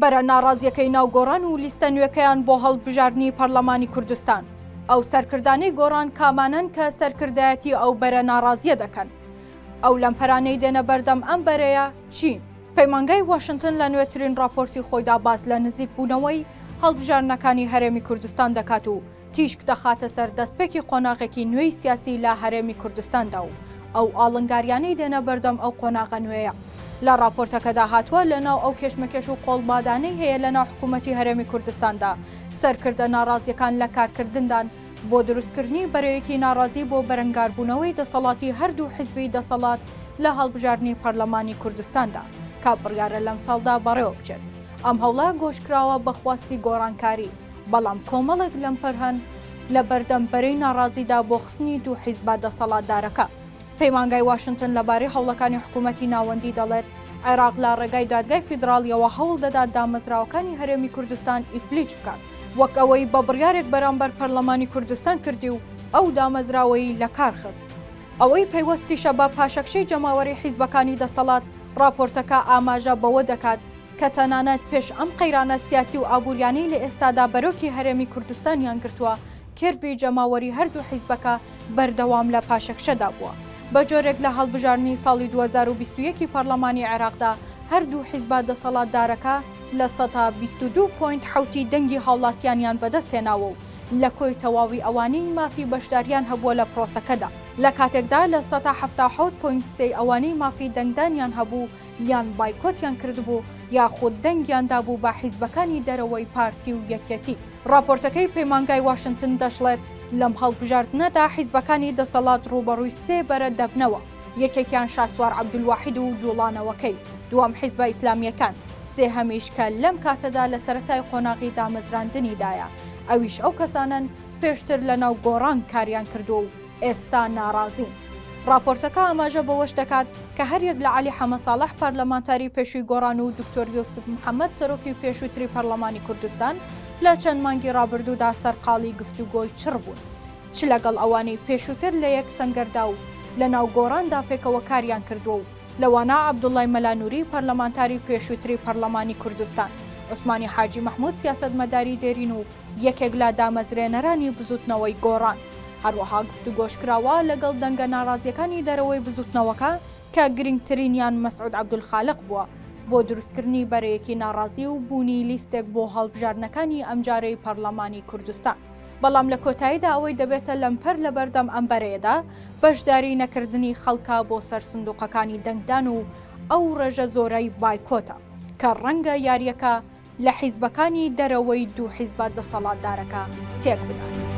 بەرە ناڕازیەکەی ناو گۆڕان و لیستە نوێکەیان بۆ هەڵبژاردنی پەرلەمانی کوردستان. ئەو سەرکردانەی گۆڕان کامانەن کە سەرکردایەتی ئەو بەرە ناڕازیە دەکەن؟ ئەو لەمپەرانەی دێنە بەردەم ئەم بەرەیە چین؟ پەیمانگای واشنتن لە نوێترین ڕاپۆرتی خۆیدا باس لە نزیکبوونەوەی هەڵبژاردنەکانی هەرێمی کوردستان دەکات و تیشک دەخاتە سەر دەستپێکی قۆناغێکی نوێی سیاسی لە هەرێمی کوردستاندا و ئەو ئاڵنگاریانەی دێنە بەردەم ئەو قۆناغە نوێیە. لە ڕاپۆرتەکەدا هاتووە، لەناو ئەو کێشمەکێش و قۆڵبادانەی هەیە لەناو حکوومەتی هەرێمی کوردستاندا، سەرکردە ناڕازییەکان لە کارکردندان بۆ دروستکردنی بەرەیەکی ناڕازی بۆ بەرەنگاربوونەوەی دەسەڵاتی هەردوو حیزبی دەسەڵات لە هەڵبژاردنی پەرلەمانی کوردستاندا کە بڕیارە لەمساڵدا بەڕێوەبچێت. ئەم هەوڵە گۆشکراوە بە خواستی گۆڕانکاری. بەڵام کۆمەڵێک لەمپەر هەن لە بەردەم بەرەی ناڕازیدا بۆ خستنی دوو حیزبە دەسەڵاتدارەکە. پەیمانگای واشنتن لەبارەی هەوڵەکانی حکوومەتی ناوەندی دەڵێت، عێراق لە ڕێگای دادگای فیدراڵییەوە هەوڵ دەدات دامەزراوەکانی هەرێمی کوردستان ئیفلیج بکات، وەک ئەوەی بە بڕیارێک بەرامبەر پەرلەمانی کوردستان کردی و ئەو دامەزراوەی لەکار خست. ئەوەی پەیوەستیشە بە پاشەکشەی جەماوەری حیزبەکانی دەسەڵات، ڕاپۆرتەکە ئاماژە بەوە دەکات، کە تەنانەت پێش ئەم قەیرانە سیاسی و ئابووریانەی لە ئێستادا بەرۆکی هەرێمی کوردستانیان گرتووە، کێرڤی جەماوەری هەردوو حیزبەکە بەردەوام لە پاشەکشەدا بووە. بە جۆرێک لە هەڵبژاردنی ساڵی 2021 ی پەڕلەمانی عێراقدا هەردوو حیزبە دەسەڵاتدارەکە 22 point حەوتی دەنگی هاوڵاتیانیان بەدەستهێناوە و لە کۆی تەواوی ئەوانەی مافی بەشداریان هەبووە لە پرۆسەکەدا، لە کاتێکدا 77 point سێی ئەوانەی مافی دەنگدانیان هەبوو یان بایکۆتیان کردبوو یاخود دەنگیان دابوو بە حیزبەکانی دەرەوەی پارتی و یەکێتی. ڕاپۆرتەکەی پەیمانگای واشنتن دەشڵێت، لەم هەڵبژاردنەدا حیزبەکانی دەسەڵات ڕووبەڕووی سێ بەرە دەبنەوە، یەکێکیان شاسوار عەبدولواحید و جوڵانەوەکەی، دووەم حیزبە ئیسلامییەکان، سێهەمیش کە لەم کاتەدا لە سەرەتای قۆناغی دامەزراندنیدایە، ئەویش ئەو کەسانەن پێشتر لەناو گۆڕان کاریان کردووە و ئێستا ناڕازین. ڕاپۆرتەکە ئاماژە بەوەش دەکات کە هەریەک لە عەلی حەمەساڵح پەرلەمانتاری پێشووی گۆڕان و دکتۆر یوسف محەمەد سەرۆکی پێشووتری پەرلەمانی کوردستان لە چەند مانگی ڕابردوودا سەرقاڵی گفتوگۆی چڕ بوون چ لەگەڵ ئەوانەی پێشووتر لە یەک سەنگەردا و لەناو گۆڕاندا پێکەوە کاریان کردووە و لەوانە عەبدوڵای مەلا نوری پەرلەمانتاری پێشووتری پەرلەمانی کوردستان، عوسمانی حاجی مەحمود سیاسەتمەداری دێرین و یەکێک لە دامەزرێنەرانی بزوتنەوەی گۆڕان. هەروەها گفتوگۆشکراوە لەگەڵ دەنگە ناڕازیەکانی دەرەوەی بزوتنەوەکە کە گرنگترینیان مەسعود عەبدولخالق بووە بۆ دروستکردنی بەرەیەکی ناڕازی و بوونی لیستێک بۆ هەڵبژاردنەکانی ئەمجارەی پەڕلەمانی کوردستان. بەڵام لە کۆتاییدا ئەوەی دەبێتە لەمپەر لەبەردەم ئەم بەرەیەدا بەشداری نەکردنی خەڵکە بۆ سەر سندوقەکانی دەنگدان و ئەو ڕێژە زۆرەی بایکۆتە کە ڕەنگە یاریەکە لە حیزبەکانی دەرەوەی دوو حیزبە دەسەڵاتدارەکە تێک بدات.